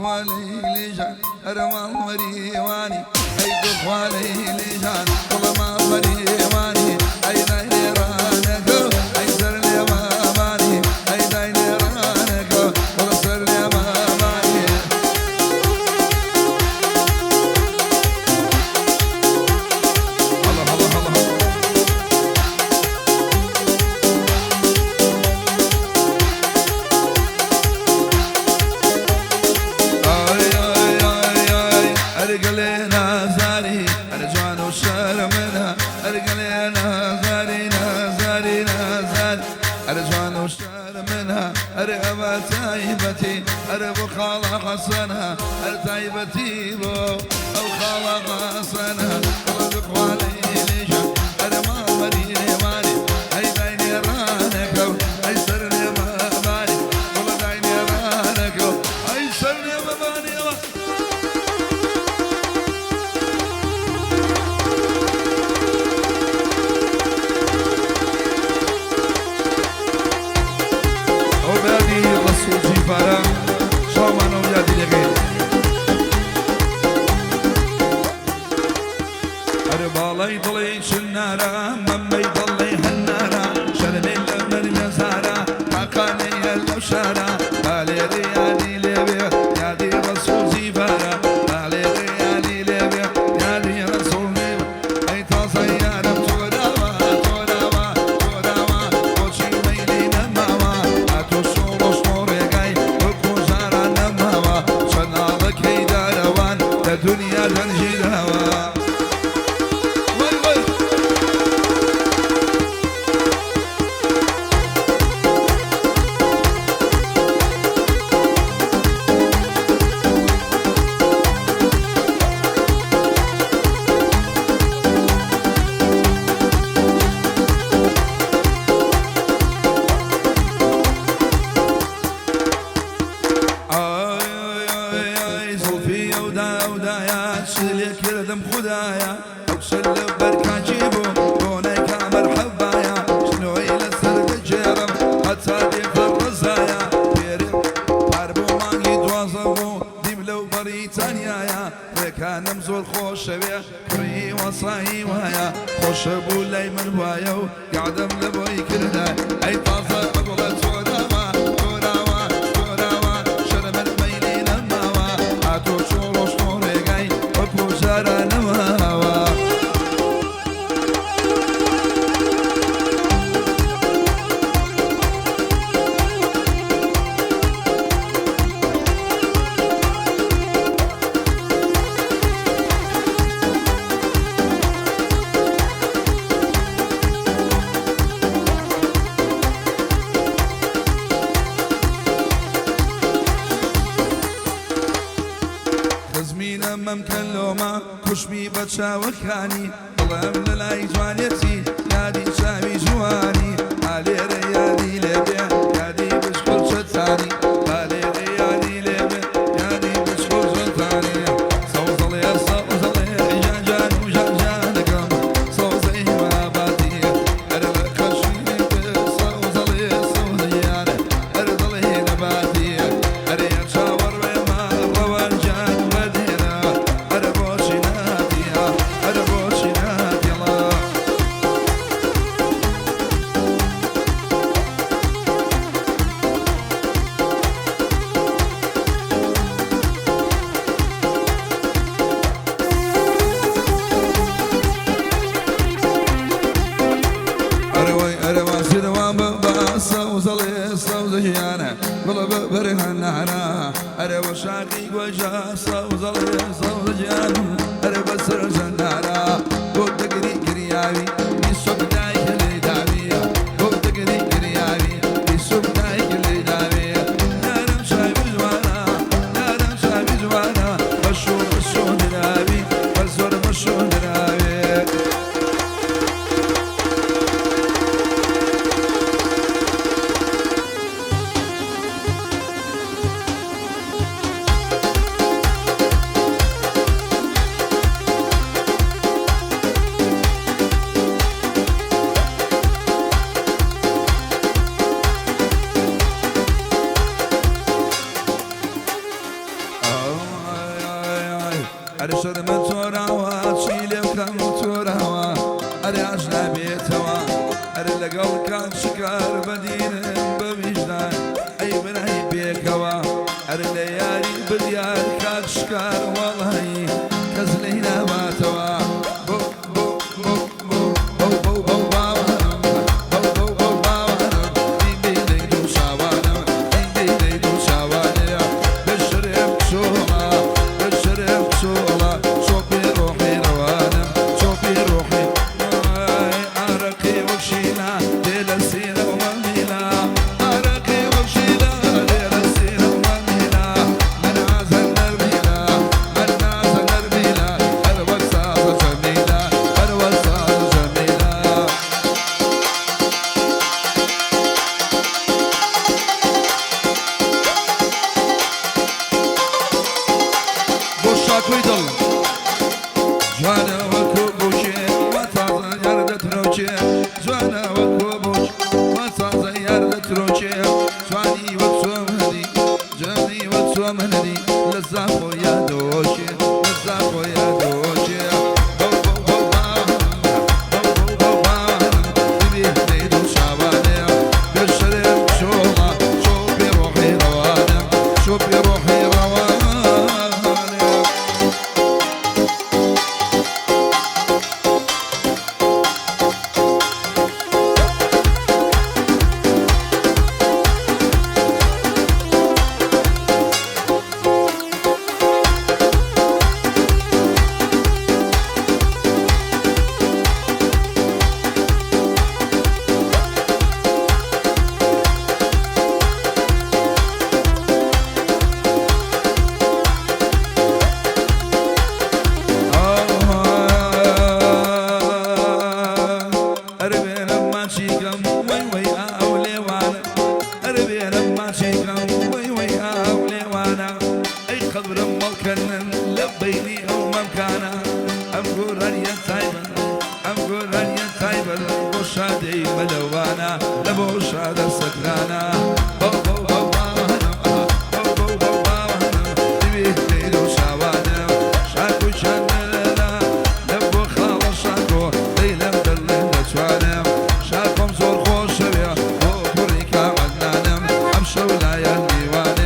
دخوا ليلي جان أرمان مريواني أي دخوا ليلي جان والله ما مريواني أي دايني رانكو أي سر لي ماماني أي دايني رانكو والله سر لي ماماني الله الله الله ئای ئای ئای ئای ئەرگەلێ نازاری ئەر جوان و شەرمنە ئەرگەلێ نازاری نازاری نازاری ئەر جوان و شەرمنە ئەر ئەوە تایبەتی ئەر بۆ خاڵە حەسەنە ئەر تایبەتی بۆ ئەو خاڵە حەسەنە وەڵا بخوا لەیلیژە ئەر ماڵمەری لێوانی ئەی داینێ ڕانەکەو ئەی سەر لێمەبانی وەڵا داینێ ڕانەکەو ئەی سەر لێمەبانی ئەوە ئەو بەیادی ڕەسوڵ جیفارە چاومانەوە یادی لێکەین. ئەر باڵای دڵی چنارە مەمەی دڵی هەنارە شەرمێ لە مەرمێزارە تاقانەیە لەو شارە بالێرە یادی لێوێ یادی ڕەسوڵ جیفارە بالێرە یادی لێوێ یادی ڕەسوڵ لێوێ ئەی تازە یارم تۆراوە تۆراوە تۆراوە بۆچی مەیلی نەماوە ئاتۆ شۆڕۆش ڕێگای وەکو جاران نەماوە چەناڵەکەی دارەوان لە دنیا دەنگیراوە. وەی وەی ئای ئای ئای زوڵفی ئەودا ئەودایە چ لێ کردم خودایە ئەو چ لە بەرکاکی بوو بۆ نایکا مەرحەبایە شنۆی لەسەر دەگێڕم هەتا دێتە ڕەزایە پێرێ پار بۆ مانگی 12 بوو دیم لەو بەریتانیایە ڕێکانم زۆر خۆشەوێ کوڕی وەسایی وایە خۆشە بوو لای من وایە و یادم لە بۆی کردە ئەی تازە بەگوڵە تۆراوە تۆراوە تۆراوە شەرمن مەیلی نەماوە هاتۆ چۆ ڕۆشت و ڕێگای وەکو جاران نەماوە. خزمینە مەمکەن لۆمە کوشمی بە چاوەکانی بەڵام لە لای جوانێتی یادی چاوی جوانی ئالێرە یادی لێبێ یادی بچکۆل چەتانی ئالێرە یادی لێبێ یادی بچکۆل چەتانی سەوزەڵێ سەوزەڵێ جان جان و جان جانەکەم سەوزەی ماباتی ئەرە لە خەشی سەوزەڵێ سەوزیانە ئەرە دڵێ نەباتی ئەرێ چاوەڕێ ما ڕەوان جان بەدێنە ئەرە بۆچی ناتیە ئەرە بۆچی ناتیڵە. ئەرەوەی ئەرەوە سیرەوە بە سەوزەڵێ سەوزەیانە بڵە بە بەرهەنارە ئەرەوە شاقی گۆژە سەوزەڵێ سەوزەیان ئەرە بەسەر ژەنارە بۆ دەگری گریاوی بیسۆک دایکە لێ داویە بۆ دەگری گریاوی بیسۆک دایکە لێ داویە یارم چاوی جوانە یارم چاوی جوانە بەشۆ بەشۆ دراوی بە زۆر بەشۆ دراوێ. ئەرێ شەرمە تۆراوە چی لێ بکەم تۆراوە ئەرێ ئاش نابێتەوە ئەرێ لەگەڵ کاک شکار بەدینم بە ویژدان ئەی برای پێکەوە ئەرێ لە یاری بدیار کاک شکار وەڵی کەس لێی ناباتەوە بۆ بۆ بۆ بۆ بەو بەو بەو باوانم بەو بەو بەو باوانم دی دی دوو چاوانم دی دی دوو چاوانەیە بشرم چۆڵە بشرم چۆڵە چۆپی ڕۆحی ڕەوانم چۆپی ڕۆحی ئارەقی وەک شیلە دێ لە سینە و مەمیلە ئارەقی وەک شیلە دێ لە سینە و مەمیلە من عازە نەرمیلە من نازە نەرمیلە هەر وەک سازە جەمیلە هەر وەک سازە جەمیلە. بۆ شاکۆی دڵ جوانە وەکو بووکێ وا تازە یار دەترۆکێ جوانە وەکو بووک وا تازە یار دەترۆکێ جوانی وەک چۆمەدی جوانی وەک چۆمەدی لە زاخۆ یادۆکێ لە زاخۆ یادۆکێ بەو بەو بەو باوانم بەو بەو بەو باوانم ببێ دوو چاوانەیە بێشەرم چۆڵە چۆپی ڕۆحی ڕەوانم چۆپی ڕۆحی ڕەوانم. ئەربێنم ماچیکەم وەی وەی ئاو لێوانە ئەربێنم ماچیکەم وەی وەی ئاو لێوانە ئەی قەبرم مەڵکەنن لە بەینی ئەو مەمکانە ئەم گۆرانیە تایبەت ئەم گۆرانیە تایبەت بۆ شادەی مەلەوانە لە بۆ شادە سەکرانە بەو بەو بەو باوانم بەو بەو بەو باوانم دیوی لەیل و چاوانم شاکو چەندە لە بۆ خاڵە شاکۆ لەیلم دڵم دەچوانم شاکۆم زۆر خۆشەوێ بۆ کوڕی کاعەدنانم ئەم شەو لایەن میوانێ.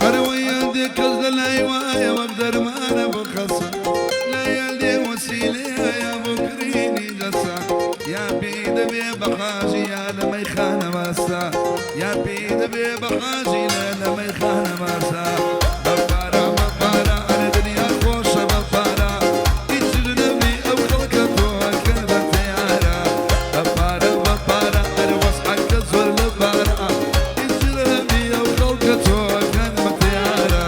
ئەرەوەیان دێ کەس لە لای وایە وەک دەرمانە بۆ خەسە لایان دێ وەسیلەیە بۆ کڕینی جەسە یا پێی دەبێ بە حاجی یا لە مەیخانە ماسە یا پێی دەبێ بە حاجی لە مەیخانە ماسە بە پارە بە پارە ئەرێ دنیا خۆشە بە پارە هیچ نەبی ئەو خەڵکە تۆ ئەکەن بە تەیارە بە پارە بە پارە ئەرێ وەسعەکە زۆر لە پارە هیچ نەبی ئەو خەڵکە تۆ ئەکەن بە تەیارە.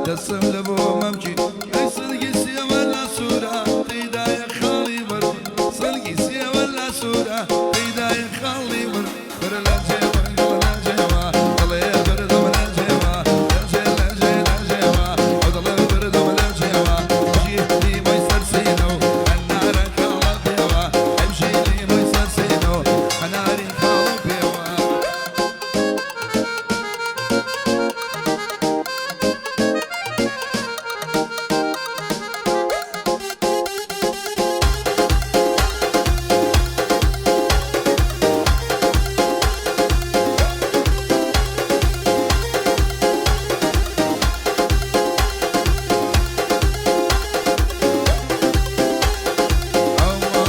دەسم لە بۆ مەمکی ئەی سنگی سێوە لە سوورە تێدایە خاڵی بەر سنگی سێوە لە سوورە تێدایە خاڵی بەر بەرە لە جێوە گەڵ لە جێوە دڵێ بەردەم لە جێوە لە جێ لە جێ لە جێوە ئەو دڵێ بەردەم لە جێوە بژی لیمۆی سەر سینە و هەنارە کاڵە پێوە ئەی بژی لیمۆی سەر سینە و هەناری کاڵە پێوە.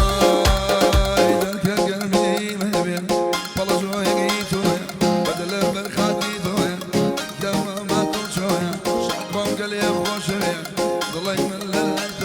ئەوای دەرکە گەرمی مەبێ پەڵەجۆیەکی تۆیە بەدلە بەرخاتی تۆیە دەمە ماتۆ چۆیە شاکۆم گەلێ خۆشەوێ دڵی من لە لای.